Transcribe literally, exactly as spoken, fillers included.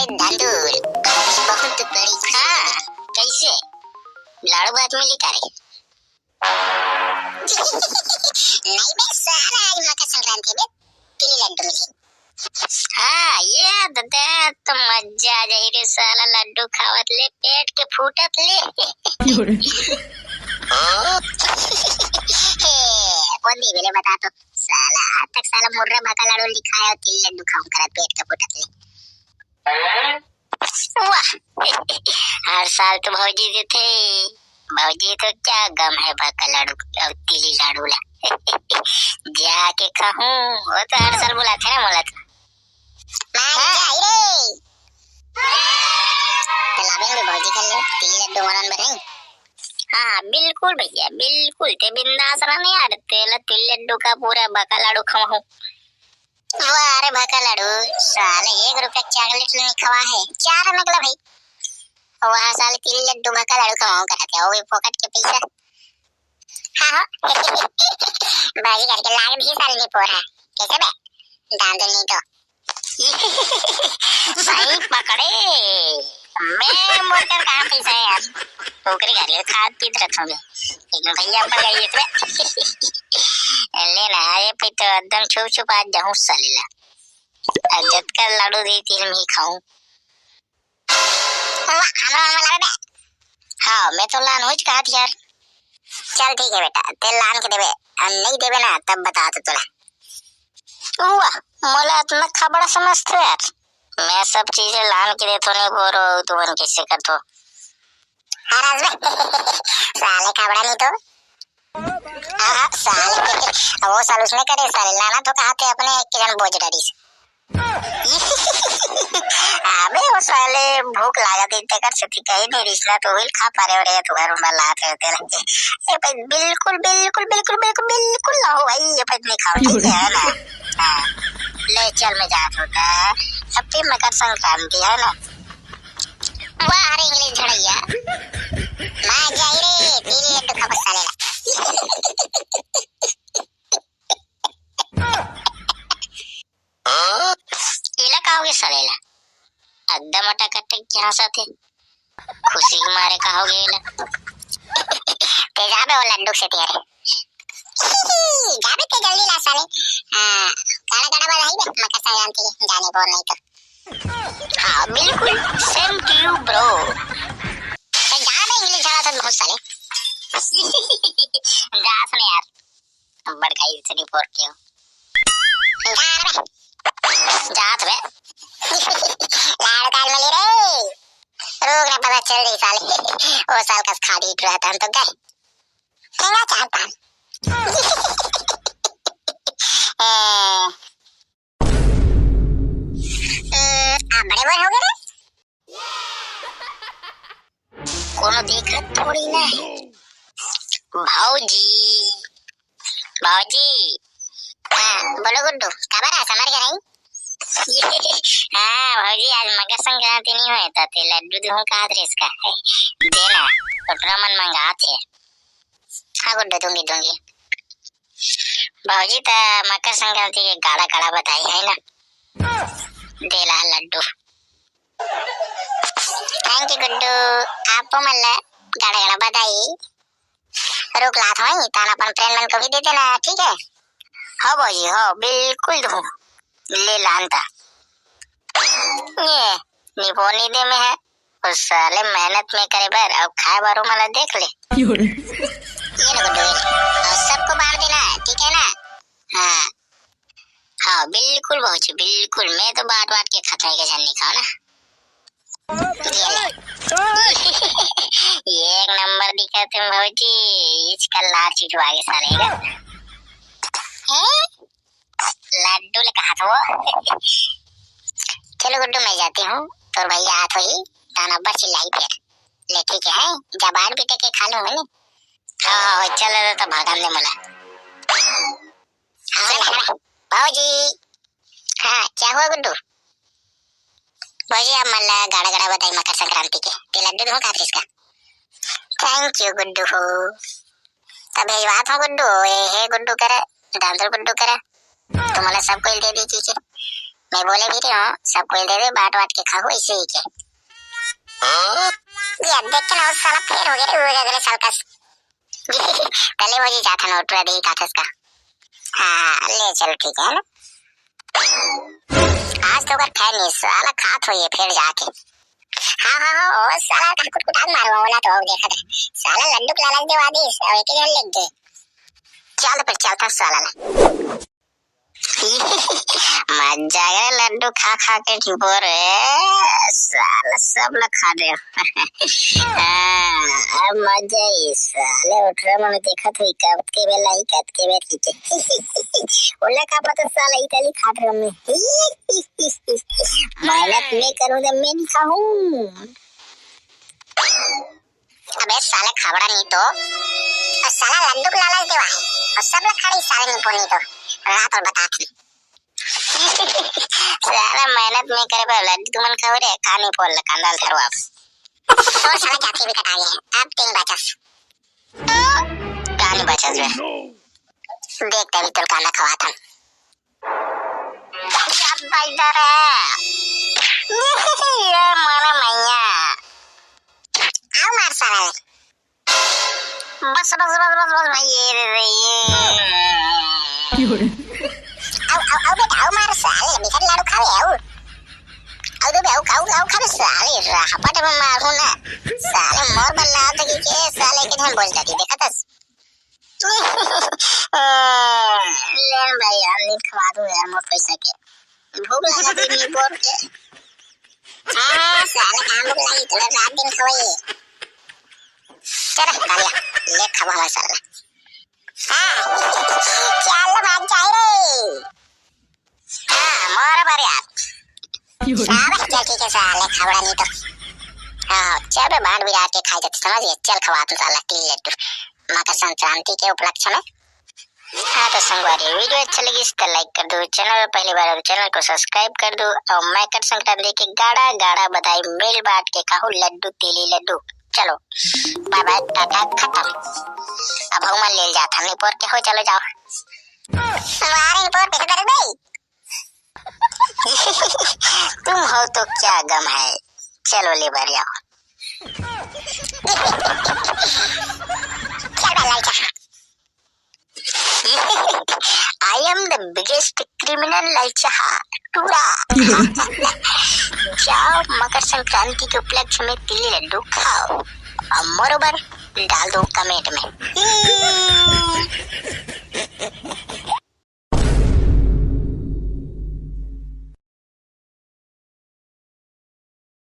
धांधुर, बहुत बड़ी खुशी। हाँ, कैसे? लाड़ू भात मिली का रे? नहीं बे साला, आज मकर संक्रांति बे, तिली लड्डू मिली। हाँ, ये दे तो मजा आ जाई रे साला, लड्डू खावत ले, पेट के फूटत ले। हे, कौन दी बेले बता तो, साला आज तक साला मुर्रा भका लाड़ू लिखाया, तिली लड्डू खाऊं करत पेट के फूटत ले। वाह, हर साल तो भौजी देथे। भौजी तो क्या गम है भका लाड़ू अउ तिली लाड़ू ला। जाके खाहूं, वो तो हर साल बुलाथे ना मोला तो। हाँ, हाँ। जाई रे। तो लाबे भी भौजी कर ले, तिली लड्डू मोरन बर है। हाँ, हाँ, बिल्कुल भैया, बिल्कुल। ते बिंदास रह नहीं यार, तेला तिली लड्डू का पूरा भका लाड़ू खवाहूं। वाह रे भका लाड़ू, साले एक रुपया चॉकलेट नहीं खवा है, चार मतलब है। वहाँ साले तिली लड्डू भका लाड़ू खवाऊं करत है, वो भी फोकट के पैसा। हाँ हो। बाजी करके लाग दी साले नहीं पोरा। कैसे बे? दांदो नहीं तो। सही पकड़े। मैं मोर कर कहाँ पैसा है यार? ओकरे घर ले खात पीत रहत होंगे। लेकिन भैया अपन का ये तो ले ना, अरे भाई तो एकदम छुप छुप आज जाहूं साले ला। अब जतका लाडू दे तेल में ही खाऊं। वाह, हमरा मन में लगे बे। हाँ, मैं तो लान होइच कहा थी यार। चल ठीक है बेटा, तेल लान के देबे, और नहीं देबे ना तब बता तो तोला। वाह, मोला इतना खबड़ा समझते हो यार। मैं सब चीजें लान के देथो नहीं बोरो, तुमन कैसे करथो? हाँ राज बे, साले खबड़ा नहीं तो। हाँ, हाँ, साले, वो साल उसने करे, साले लाना तो कहा थे अपने एक जन बोझ डरिस। अबे वो साले भूख लागत है, तेकर से कहीं नहीं रिसना तो होइल खा पारे रे, तुम्हारे में लात रहते लगे। ये भाई बिल्कुल, बिल्कुल, बिल्कुल, बिल्कुल, बिल्कुल ना हो भाई, ये भाई नहीं खाओ, ठीक है ना? हाँ। ले चल मैं जात होता, अब फिर मकर संक्रांति है ना? वाह रे इंग्लिश झड़ैया, मार जाई रे, तेरी लड्डू खा साले ला। एला का होगे साले ला? एकदम अटक अटक के हंसत हे। खुशी के मारे का होगे एला? ते जाबे वो लड्डू से तेरे। जाबे ते जल्दी ला साले। हाँ, गाड़ा गाड़ा बजाई बे, मकर संक्रांति के, जाने बोल नहीं तो। हाँ, बिल्कुल, same to you, bro। ते जाबे इंग्लिश झाड़ा था बहुत साले। जा सुन यार। बड़का इतनी पोर क्यों? जा रे। जात बे। लाड़ काल मिली रे। रोग ना पता चल रही साले। वो साल का खाड़ी रहता हम तो गए। ठेंगा चांद पान। ए, ए, आप बड़े बड़े हो गए रे। कोनो देखत थोड़ी ना है। भौजी, भौजी। हाँ, बोलो गुड्डू, काबर आ समर के नहीं? हाँ, भौजी, आज मकर संक्रांति नहीं होए, त ते लड्डू दूँ कहा थे इसका। देना, टोटरा मन मंगात हे। हाँ गुड्डू, दूंगी, दूंगी। भौजी, त मकर संक्रांति के गाड़ा गाड़ा बधाई है ना? देला लड्डू। Thank you गुड्डू, आपो मन ला गाड़ा गाड़ा बधाई। रुख लात होई, तान अपन friend मन को भी दे देना, ठीक है? हो भौजी, हो, बिल्कुल दूँ। ले लान ता। ये, निपोनी दे में है। उस साले मेहनत में करे बर, अब खाए बर ओमन ला देख ले। ये लो गुड्डू, ये ले। और सबको बांट देना, ठीक है ना? हाँ। हाँ, बिल्कुल भौजी, बिल्कुल। मैं तो बांट बांट के खाता है, झन नहीं खाओ ना। ये ले। ये एक नंबर दिखा तुम भौजी, इसका लार चिटवा के साले का। हैं? लड्डू ले कहा था वो। चलो गुड्डू, मैं जाती हूँ, तोर भैया आत होही, तान अब्बड़ चिल्लाई फिर। ले ठीक है, जबान पिटे के खा लूँ, है नी? हाँ, हाँ, चल रहा था भागम ने मोला। हाँ, चल, हाँ। हाँ। भौजी। हाँ, क्या हुआ गुड्डू? भौजी, आप मन ला गाड़ा गाड़ा बधाई मकर संक्रांति के। ते लड्डू दूँ का इसका? Thank you गुड्डू हो। तब भेजवात हूँ गुड्डू, ए हे गुड्डू करे, दादर गुड्डू करे। तुम्हारा सब कोई दे दी चीजें। मैं बोले भी रहे हूँ, सब कोई दे दे, बांट बांट के खाहू ऐसे ही के। ये देख के ना, वो साला फेल हो गया रे, वो अगले साल का। पहले वो जी जाता ना, उठवा दे ही काठस का। हाँ, ले चल, ठीक है ना। आज तो ओकर खैर नहीं, साला खात होइए फेल जाके। हाँ, हाँ, हाँ, वो साला का कुटकुटान मारो, बोला तो वो देखा था। साला लड्डू के लालच देवा दिस, और एक ही जन लग गए। चल फिर, चलता साला ला। मजा आ गया लड्डू खा खा के, ठीक बोल रे। साला सब ला खा दे। हाँ, अब मजा ही, साले उठरा मन देखत हुई, कब के बेला ही, कब के बेला ही। ओला का पता साला इटली खात रहे मैं। मेहनत मैं करूँ तो मैं नहीं खाऊँ। अबे साले खाबड़ा नहीं तो, और साला लड्डू के लालच देवा है, और सब लोग खड़े साले नहीं बोलनी तो, रात और बता थी। साला मेहनत नहीं करे पर लड्डू तुमन खाओ रे, कहानी बोल ले, कंडाल थरवा। और साला जाती भी कटा गया, अब तीन बचस। कहानी बचस बे। देख तभी तुल कांदा खवा था। या बैठा रे। ये मारे मैया। आओ मार साला। बस, बस, बस, बस, बस, भाई, ये रे, रे, ये। क्यों रे? आओ, आओ, आओ बेटा, आओ मार साले, मिठा लाडू खावे, आओ। आओ रे बे, आओ, आओ, आओ, खावे साले, राहपट में मारू ना। साले मोर बल्ला तो की के, साले के हम बोल जाती, देखा था? लेन भाई, हम नहीं खवा दूं यार, मोर पैसा के। भूख लगा थी, नहीं बोल के। हाँ, साले काम भूख लगी, तो रात दिन खवाइए। चल, कालिया, ले खवा हमारे साला। हाँ, चल भाग जाए रे। हाँ, मोर बर यार। साले, चल ठीक है, साले, खबड़ा नहीं तो। हाँ, चल बे, बांट बिराट के खाई जाते, समझ गए? चल खवा तू साला, तीन लड्डू। मकर संक्रांति के उपलक्ष्य में। हाँ तो संगवारी, video अच्छा लगी तो like कर दो, channel पर पहली बार हो तो channel को subscribe कर दो और मकर संक्रांति के गाड़ा गाड़ा बधाई, मिल बांट के खाओ लड्डू, तेली लड्डू। चलो, bye bye, टाटा, खत्म। अब हम ले जाता नहीं पोर के हो, चलो जाओ। मारे पोर पे दे भाई। तुम हो तो क्या गम है, चलो ले बार जाओ। चल बे लाल चाहा। I am the biggest criminal लाल चाहा टूरा। जाओ मकर संक्रांति के उपलक्ष्य में तिली लड्डू खाओ और मोर बर डाल दो comment में।